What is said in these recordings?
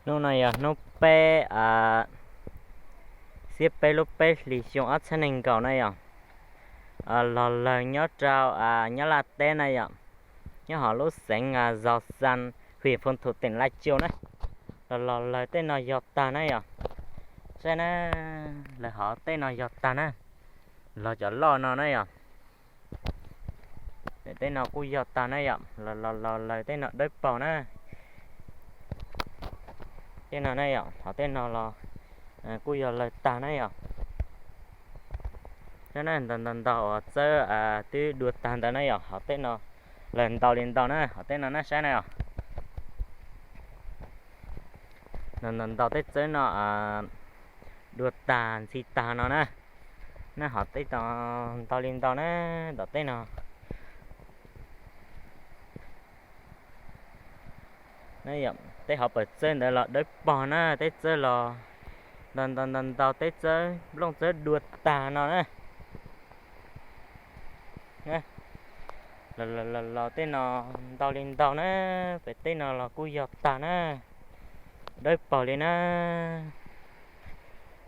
Hnub no yog hnub peb, xiab peb lub peb hlis xyoo ob txhiab nees nkaum na yom. Los lawg nyob rau Nyab Laj teb na yom, nyob hauv lub xeev Zos Xas, hwm Phoos Thum, teem Laj Cau na. Los los lawg tej no yog tag na yom. Saib na, lawg hov tej no yog tag na, los cov loj no na yom. Tej no kuj yog tag na yom, los los los lawg tej no dawb paug na. Tej no na yom, hov tej no los kuj yog lawg tag na yom. Ntau ntau ntau uas txawb twb dua tag ntawd na yom, hov tej no lawg ntau li ntau na, hov tej no na saib na yom. Ntau ntau ntau tej txawb no dua tag ntxhi tag no na. Na hov tej no ntau li ntau na, tom tej no. Tej hov pawg txawb ntawd los dawb paug na, tej txawb los ntau ntau ntau ntau, tej txawb nplooj txawb dua tag no na. Los los los tej no ntau li ntau na, pem tej no los kuj yog tag na, dawb paug li na.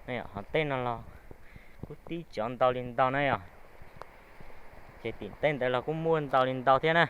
Hov tej no los kuj tib cov ntau li ntau na yom. Ces tim tej ntawd los kuj muaj ntau li ntau thiab na.